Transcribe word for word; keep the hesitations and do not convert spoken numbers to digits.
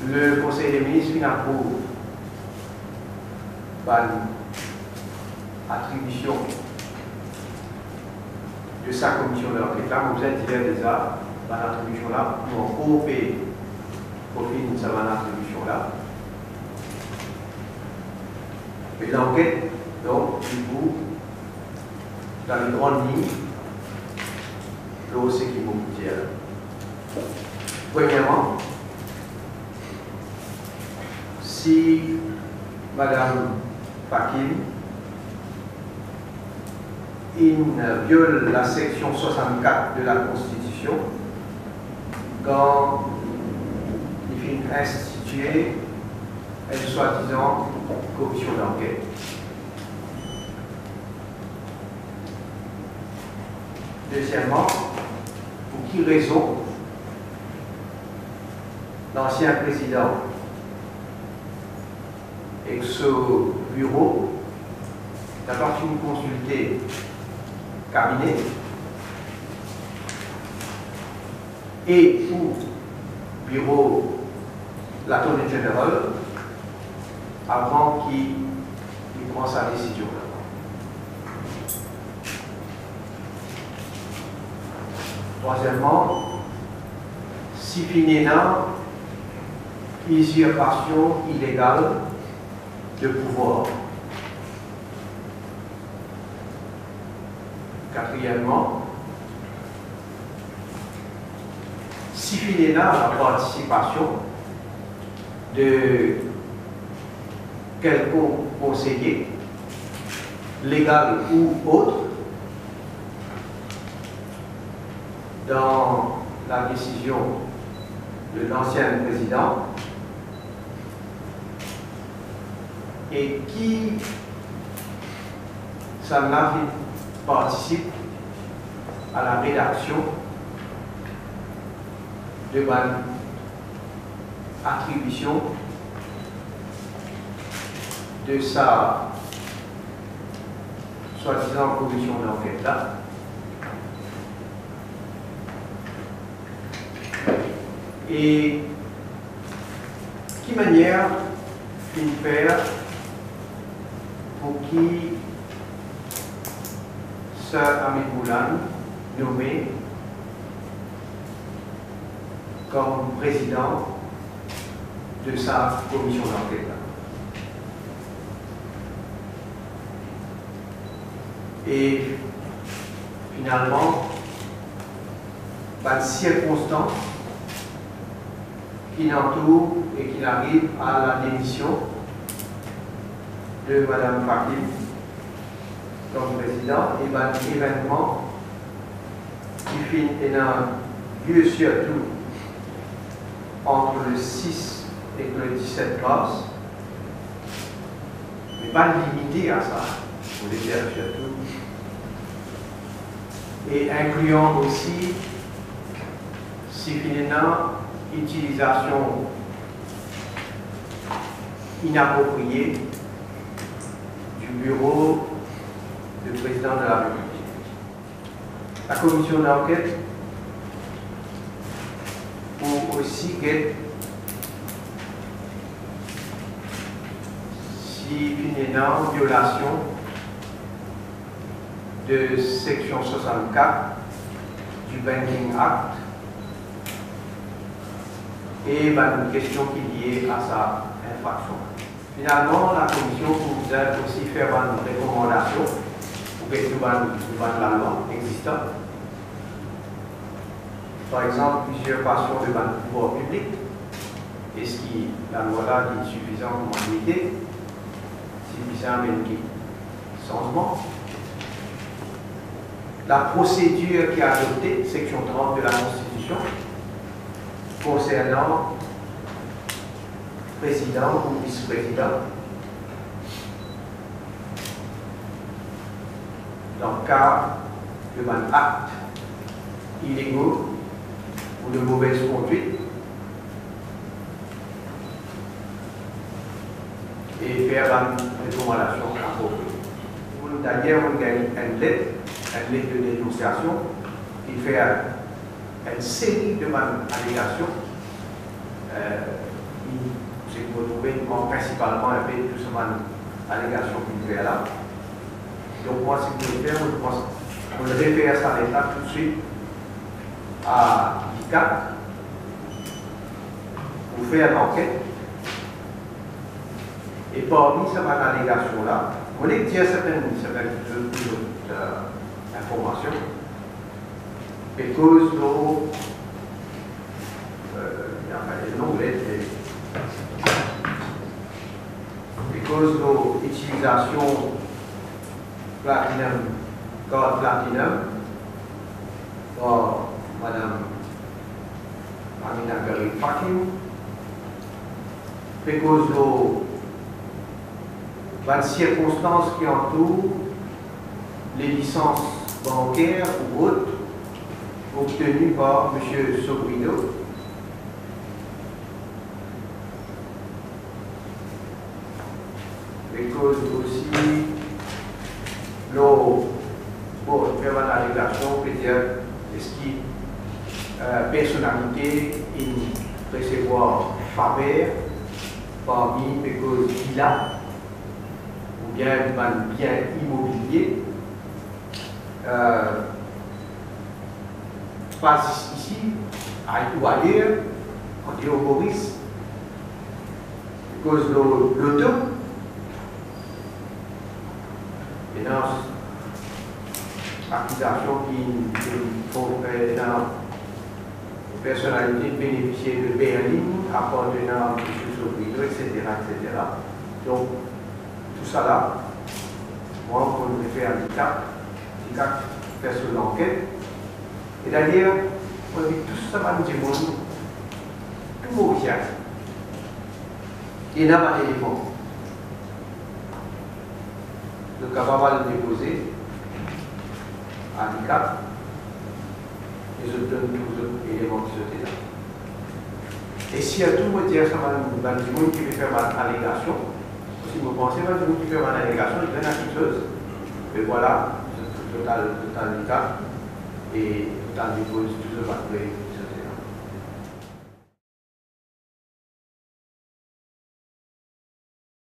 Lekonsey de Minis finn aprouv bann atribision de sa komision lanket la. Mo bizin dir deza, bann atribision la, nou ankor pe profinn sa bann atribision la. Me lanket, donk, li pou, dan le grann lign, lor seki mo pou dir. Premierman, si Madam Paquin inn viol laseksion swasannkat de Lakonstitision, kan li finn institie enn swadizan komision lanket. Dezieman, pou ki rezon lansien prezidan ek so biro napa finn konsilte kabine e ou biro Lattorney General avan ki li pran sa desizion la? Trwazieman, si finn ena izirpasion ilegal de pouvwar. Katriyemman, si finn ena lapartisipasion de kelkonk konseye, legal ou ot, dan ladesizion de lansien prezidan, e ki sannla finn partisip a laredaksion de bann atribision de sa swadizan komision lanket la. E ki manier finn fer pou ki Sir Hamid Moulane nome kom prezidan de sa komision lanket la? E finalman, bann sirkonstans ki antour e ki ariv a lademision de Madam Paquin kom prezidan e bann evennman ki finn ena lie sirtou ant le sis ek le diset mars, me pa limite a sa, mo le dir sirtou, e inklian osi si finn ena itilizasion inapropriye di biro de prezidan de la Repiblik. Lakomision lanket pou osi get si finn ena violasion de seksion swasannkat di Banking Act e bann kestion ki lie a sa infraksion. Finalman, lakomision pou bizin osi fer bann rekomandasion pou get nou bann, nou bann lalwa existan. Par exanp, izirpasion de bann pouvwar piblik, eski lalwa la li sifizan kouma li ete? Si bizin amenn ki sanzman. Laprosedir ki adopte, seksion trant de Lakonstitision, konsernan prezidan ou vis-prezidan, dan ka de bann akt ilego ou de movez kondwit, e fer bann rekomandasion apropriye. Dayrer, nou gagn enn let, enn let de denonsiasion, ki fer enn seri de bann alegasion, eh, Seki mo trouve, li pran prinsipalman inpe tou sa bann alegasion ki li fer la. Donk, mwa, seki mo fer, mo, mo refer sa let la toutswit a l'ICAT pou fer lanket. E parmi sa bann alegasion la, mo nek dir sertenn, sertenn, eh, informasion. Pe koz lor, eh, li ena enn long let, me pe koz lor itilizasion Platinum, kart Platinum par Madam Amina Garib Fakim, pe koz lor bann sirkonstans ki antour les licences bancaires ou autres obtenues par Monsieur Sobrino. Pe koz osi lor, bon, fer bann alegasion, petet eski, eh, personalite inn resevwar faver parmi, pe koz, vila oubien bann bien imobilie, eh, pa zis isi, ay-, ou ayer, andeor Moris, pe koz lor loto. Ena akizasion ki, ki, ki, ena personalite benefisie de berline apartenan a Monsieur Sobrino, et cetera, et cetera. Donk, tousala, mwa, mo refer a l'ICAT, l'ICAT fer so lanket. E dayer, mo invi tou sa bann dimoun, tou Morisien, ena bann eleman, zot kapav al depoze a l'ICAT e zot donn tou zot eleman ki zot ena. E sirtou, mo dir sa bann, bann dimoun ki pe fer bann alegasion, parski mo panse bann dimoun ki fer bann alegasion, li ena kiksoz. Me vwala, zot, zot al, zot al l'ICAT e zot al depoz tou zot bann pre-,